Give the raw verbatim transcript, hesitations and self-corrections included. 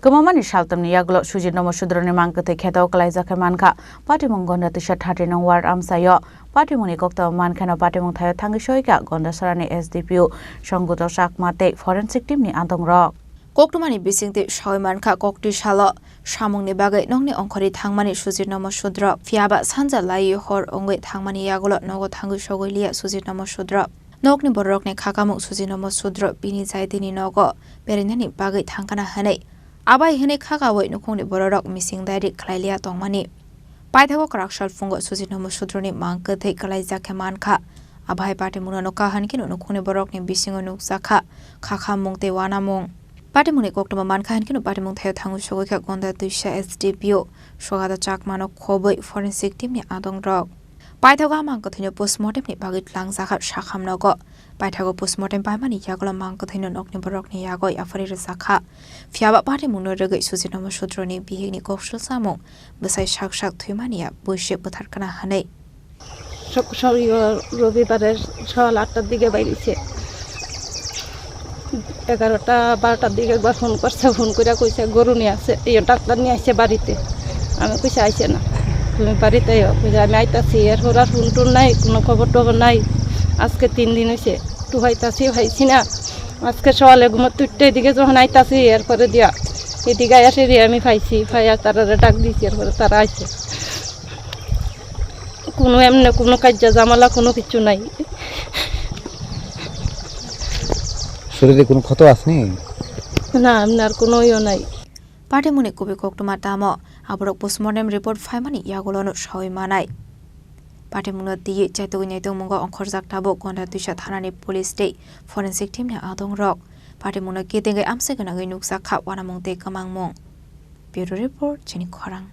Kwmamani saltamni yagulo Sujit Nomo Sudroni mang kwthwi kheto kwlaijak khe mankha. Patimung Gonda Twisa thirty nong ward amchaio. Patimungni koktwma mankheno patimung thaio thangwi soikha Gondasarani S D P O Songguto Chakma tei forensic team ni adongrok. Koktwmani bisingtwi sawi mankha koktwi salo samungni bagwi nokni ongkhorwi thangmani Sujit Nomo Sudro, phiyaba sanja laiwi hor wngwi thangmani yagulo nogo thangwi sogwi liya Sujit Nomo Sudro. Nokni bororokni khakamung Sujit Nomo Sudro bini jaitini nogo berainani bagwi thangkana hwnwi abai hwnwi khakaui nukhungni bororok mising dairi khlai liya tongmani. Paithago kwrak sal phungo Sujit Nomo Sudroni mang kwthwi kwlaijak khe mankha. Abai patimungno nukha hwnkhe nukhungni bororokni bisingo nukjakha khakamung tei uanamung. Patimungni koktwma mankha hwnkhe patimung thaio thangwi sogwi kha Gonda Twisa S D P O Sogada Chakmano khobwi forensic team ni adongrok. Paithago a mang kwthwino postmortem ni bagwi tlangjak kha sakham nogo. Paithago postmortem paimani yagulo mang kwthwino nokni borokni yago yapharwi rwjak kha. Phiyaba patimungno rwgwi Sujit Nomo Sudroni bihikni koksil samung bwsai sak sak thwimani ya buisik bwtharkana hwnwi. Sok-, sok-, iyo, রবিবারের সকাল আটটার দিকে বাইরেছে। এগারোটা বারোটার দিকে একবার ফোন করছে, ফোন করে কইছে, "গরু নিয়ে আসছে, ইয়ে, ডাক্তার নিয়ে আসছে বাড়িতে।" আমি কইছি, "আইছে না, তুমি বাড়িতে আইও।" কইছে, "আমি আইতাছি।" এরপর আর ফোন টোন নাই, কোনো খবর টবর নাই। আজকে তিন দিন হইছে, একটু হইতাছি, হইছি না। আজকে সকালে ঘুমোতে উঠতে এদিকে যখন আইতাছি, এরপরে দিয়া এদিকে আয়া সেরে আমি পাইছি, পাইয়া তারারে ডাক দিছি, এরপরে তারা আইছে। কোনো এমনি কোনো কাজ্জা ঝামেলা কোনো কিছু নাই। শরীরে কোনো ক্ষত আসেনি? না, এমনি আর কোনো ইয়ে নাই। Patimungni kubui koktwma tamo, aborok postmortem report phaimani yagulono sawi manai. Patimungno twiwi chaitugwi naitugmungo ongkhorjak tabuk Gonda Twisa thanani police tei forensic team ni adongrok. Patimungno kitingwi amchai gwnangwi nukjak kha uanamung tei kwmangmung. Bureau report, chini khorang.